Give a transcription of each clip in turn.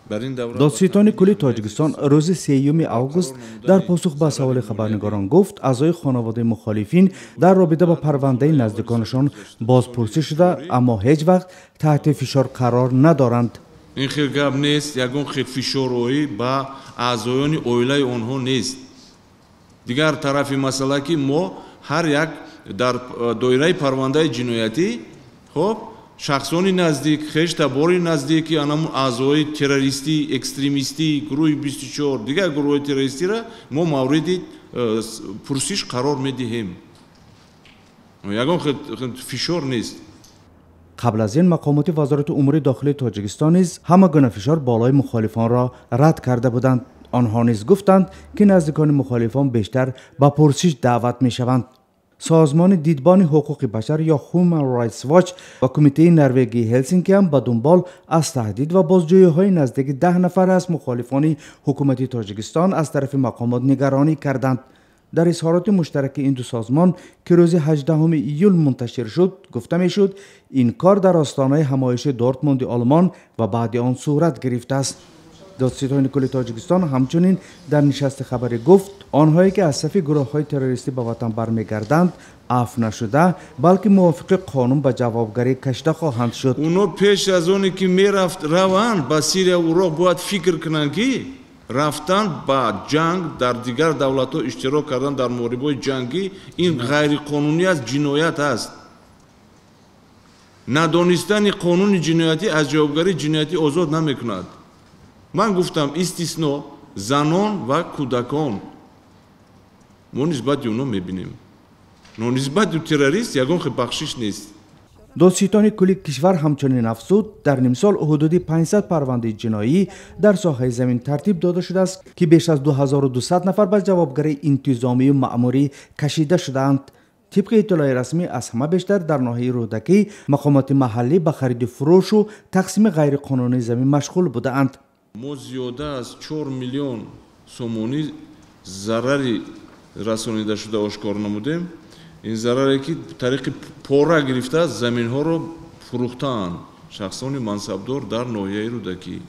Додситони кулли Тоҷикистон рӯзи 3 август дар посух ба саволи хабарнигорон гуфт, аъзои хонаводаи мухолифин дар робита ба парвандаи наздиконашон бозпурсӣ шуда, аммо ҳеҷ вақт таҳти фишор қарор надоранд. Ин хел гап нест, ягон хел фишорҳоӣ ба аъзоёни оилаи онҳо нест. Дигар тарафи масъала, ки мо ҳар як дар доираи парвандаи ҷиноятӣ, хоб, шахсони наздик, хештабори наздики анамун аъзои террористӣ, экстремистӣ, гурӯҳи 24, дигар гурӯҳҳои террористиро мо мавриди пурсиш қарор медиҳем. Ягон фишор нест. Қабл аз ин мақомоти Вазорати умури дохилии Тоҷикистон низ ҳама гуна фишор болои мухолифонро рад карда буданд. Онҳо низ гуфтанд, ки наздикони мухолифон бештар ба пурсиш даъват мешаванд. Созмони Дидбони ҳуқуқи башар ё Human Rights Watch ва Кумитаи Норвегии Ҳелсинки ҳам ба дунбол аз таҳдид ва бозҷӯиҳои наздики 10 нафар аз мухолифони ҳукумати Тоҷикистон аз тарафи мақомот нигаронӣ карданд. Дар изҳороти муштараки ин ду созмон, ки рӯзи 18 июл мунташир шуд, гуфта мешуд, ин кор дар остонаи ҳамоиши Дортмунди Олмон ва баъди он сурат гирифтааст. Додситони кулли Тоҷикистон ҳамчунин дар нишасти хабарӣ гуфт, онҳое ки аз сафи гурӯҳҳои террористӣ ба ватан бармегарданд, афв нашуда, балки мувофиқи қонун ба ҷавобгарӣ кашида хоҳанд шуд. Оно пеш аз оне ки мерафт раванд ба Сирия, Ироқ, бояд фикр кунанд, ки рафтан ба ҷанг, дар дигар давлатҳо иштирок кардан дар муҳорибаҳои ҷангӣ, ин ғайриқонунӣ аст, ҷиноят аст. Надонистани қонуни ҷиноятӣ аз ҷавобгарии ҷиноятӣ озод намекунад. Ман гуфтам, истисно занон ва кӯдакон, мо нисбати онҳо мебинем, но нисбати террорист ягон хел бахшиш нест. Додситони кулли кишвар ҳамчунин афзуд, дар нимсол ҳудуди 500 парвандаи ҷиноӣ дар соҳаи замин тартиб дода шудааст, ки беш аз 2200 нафар ба ҷавобгарии интизомию маъмурӣ кашида шудаанд. Тибқи иттилои расмӣ, аз ҳама бештар дар ноҳияи Рӯдакӣ мақомоти маҳаллӣ ба хариду фурӯшу тақсими ғайриқонунии замин машғул будаанд. Мо зиёда аз 4 миллион сомонӣ зарари расонида шуда ошкор намудем. Ин зараре, ки тариқи пора гирифта заминҳоро фурӯхтаанд шахсони мансабдор дар ноҳияи Рӯдакӣ.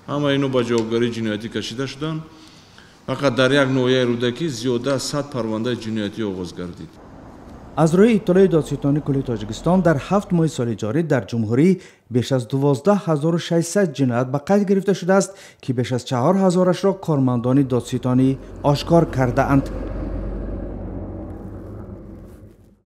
Ҳама ино ба ҷавобгарии ҷиноятӣ кашида шуданд. Фақат дар як ноҳияи Рӯдакӣ зиёда аз 100 парвандаи ҷиноятӣ оғоз гардид. Аз рӯи иттилои Додситони кулли Тоҷикистон, дар 7 моҳи соли ҷорӣ дар ҷумҳурӣ беш аз 12 600 ҷиноят ба қайд гирифта шудааст, ки беш аз 4000-ашро кормандони додситонӣ ошкор кардаанд.